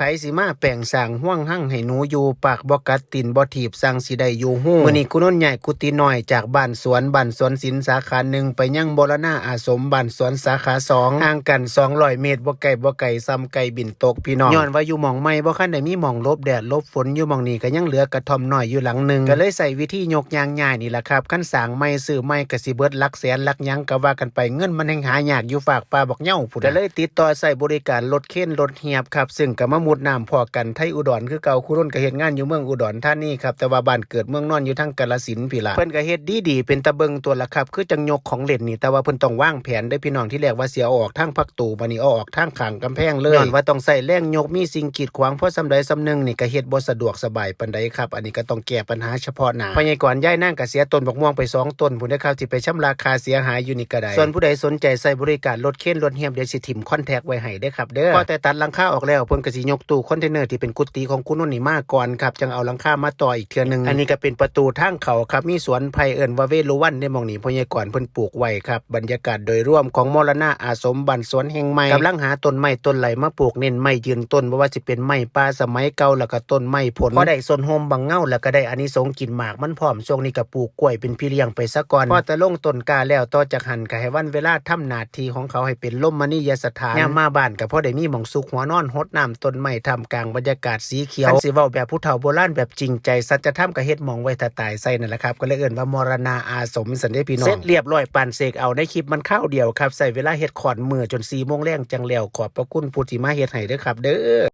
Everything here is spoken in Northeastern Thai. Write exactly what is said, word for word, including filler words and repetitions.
ไผสิมาแปลงสร้างฮวงหังให้หนูอยู่ ปากบ่กัดตีนบ่ถีบ สั่งสิได้อยู่ฮู้ มื้อนี้ครูนนท์ย้ายกุฏิน้อยจากบ้านสวน บ้านสวนศิลป์สาขาหนึ่ง ไปยังมรณาอาสมบ้านสวนสาขาสอง ห่างกันสองร้อยเมตร บ่ไกลบ่ไกล ส่ำไก่บินตกพี่น้อง ย้อนว่าอยู่หม่องใหม่บ่คันได้มีหม่องหลบแดดหลบฝน อยู่หม่องนี้ก็ยังเหลือกระท่อมน้อยอยู่หลังหนึ่ง ก็เลยใช้วิธียกย่างย้ายนี่ล่ะครับ คันสร้างใหม่ซื้อใหม่ก็สิเบิดหลักแสนหลักหยังก็ว่ากันไป เงินมันแฮ่งหายากอยู่ฟากป่าบักเหย้าพุ้น ก็เลยติดต่อใช้บริการรถเคนรถเฮียบครับ ซึ่งก็มามุดน้ำพ้อกันไทอุดรคือเก่า ครูนนท์ก็เฮ็ดงานอยู่เมืองอุดรธานีครับ แต่ว่าบ้านเกิดเมืองนอนอยู่ทางกาฬสินธุ์พี้ล่ะ เพิ่นก็เฮ็ดดีๆ เป็นตาเบิ่งตัวละครับ คือจั่งยกของเล่นนี่ แต่ว่าเพิ่นต้องวางแผนเด้อพี่น้อง ที่แรกว่าสิเอาออกทางประตู บัดนี้เอาออกทางข้างกำแพงเลย ย้อนว่าต้องใช้แรงยก มีสิ่งกีดขวางพอส่ำใดส่ำหนึ่งนี่ก็เฮ็ดบ่สะดวกสบายปานใดครับ อันนี้ก็ต้องแก้ปัญหาเฉพาะหน้า พญากรย้ายนางก็เสียต้นบักม่วงไปสองต้นพุ้นเด้อครับ สิไปชำระค่าเสียหายอยู่นี่ก็ได้ ส่วนผู้ใดสนใจใช้บริการรถเคนรถเฮียบ เดี๋ยวสิถิ่มคอนแทคไว้ให้เด้อครับเด้อ พอแต่ตัดหลังคาออกแล้ว เพิ่นก็สิยกตู้คอนเทนเนอร์ที่เป็นกุฏิของครูนนท์นี่มาก่อนครับ จั่งเอาหลังคามาต่ออีกเทื่อหนึ่ง อันนี้ก็เป็นประตูทางเข้าครับ มีสวนไผ่เอิ้นว่าเวรุวันในหม่องนี้ พญากรเพิ่นปลูกไว้ครับ บรรยากาศโดยรวมของมรณาอาสมบ้านสวนแห่งใหม่ กำลังหาต้นไม้ต้นไหลมาปลูก เน้นไม้ยืนต้น บ่ว่าสิเป็นไม้ป่าสมัยเก่า แล้วก็ต้นไม้ผล พอได้ส้นร่มบังเงา แล้วก็ได้อานิสงส์กินหมากมันพร้อม ช่วงนี้ก็ปลูกกล้วยเป็นพี่เลี้ยงไปซะก่อน พอแต่ลงต้นกล้าแล้ว ต่อจากหั้นก็ให้วันเวลาทำหน้าที่ของเขาให้เป็นลมมณียสถาน ยามมาบ้านก็พอได้มีหม่องซุกหัวนอน หดน้ำต้นไม้ ท่ามกลางบรรยากาศสีเขียว คันสิเว้าแบบผู้เฒ่าโบราณแบบจริงใจสัจธรรมก็เฮ็ดหม่องไว้ถ้าตายใส่นั่นแหละครับ ก็เลยเอิ้นว่ามรณาอาสมซั้นเด้พี่น้อง เสร็จเรียบร้อยปานเสกเอาในคลิปมันคราวเดียวครับ ใช้เวลาเฮ็ดข้อนมื้อจนสี่โมงแลงจั่งแล้ว ขอบพระคุณผู้ที่มาเฮ็ดให้เด้อครับเด้อ